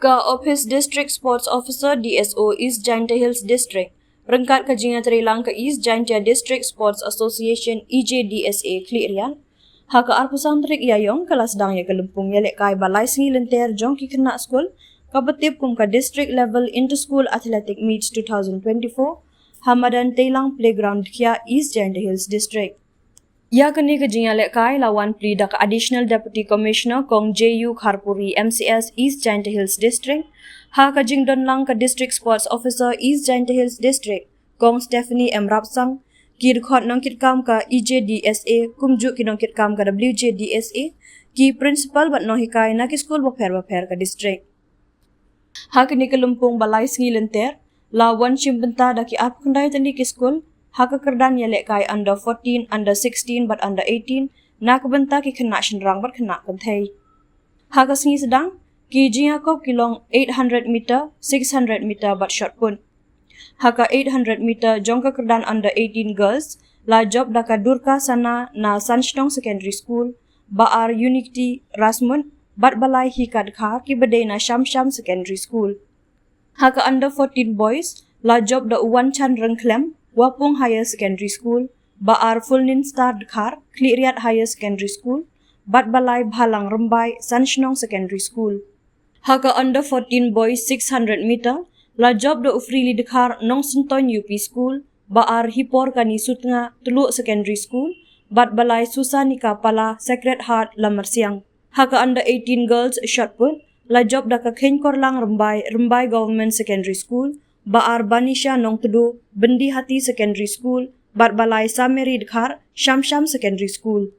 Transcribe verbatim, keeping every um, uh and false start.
Ka Office District Sports Officer, D S O, East Jaintia Hills District, ryngkat ka jingïatreilang ka East Jaintia District Sports Association, E J D S A, Khliehriat, ha ka arphew san tarik Ïaiong ka la sdang ïa ka lympung ïalehkai ba lai sngi lynter jong ki khynnah skul, kaba tip kum ka District Level Inter-School Athletic Meets two thousand twenty-four, ha madan Teilang Playground, Dkhiah, East Jaintia Hills District. Ïa kane ka jingïalehkai la wan plie da ka Additional Deputy Commissioner, Kong J U Kharpuri, M C S, East Jaintia Hills District, ha ka jingdonlang ka District Sports Officer, East Jaintia Hills District, Kong Stephanie M Rapsang, ki dkhot nongkitkam ka E J D S A, kumjuh ki nongkitkam ka W J D S A, ki principal bad nonghikai na ki skul bapher bapher ka district. Ha kane ka lympung ba lai sngi lynter, la wan shim bynta da ki arphew khyndai tylli ki skul, ha ka kyrdan ïalehkai under fourteen, under sixteen bad under eighteen, na ka bynta ki khynnah shynrang bad khynnah kynthei. Ha ka sngi sdang, ki jingïakob ki long eight hundred meter, six hundred meter bad shot put. Ha ka eight hundred meter jong ka kyrdan under eighteen girls, la jop da ka Durka Sana na San Shnong Secondary School, ba ar Unity Rasmut bad ba lai Hika Dkhar kiba dei na Shamsham Secondary School. Ha ka under fourteen boys, la jop da u Wanchan Ryngkhlem, Wapung Higher Secondary School, ba ar Fulnin Star Dkhar, Khliehriat Higher Secondary School, bad ba lai Bhalang Rymbai, San Shnong Secondary School. Ha ka under fourteen boys six hundred meter, la jop da u Freely Dkhar, Nongsyntoin U P School, ba ar Hipor Kani Sutnga, Tluh Secondary School, bad ba lai Susanika Pala, Sacred Heart, Lamarsiang. Ha ka under eighteen girls shot put, la jop da ka Kheiñkorlang Rymbai, Rymbai Government Secondary School, ba ar Banisha Nongtdu, Byndihati Secondary School, bad ba lai Sameri Dkhar, Shamsham Secondary School.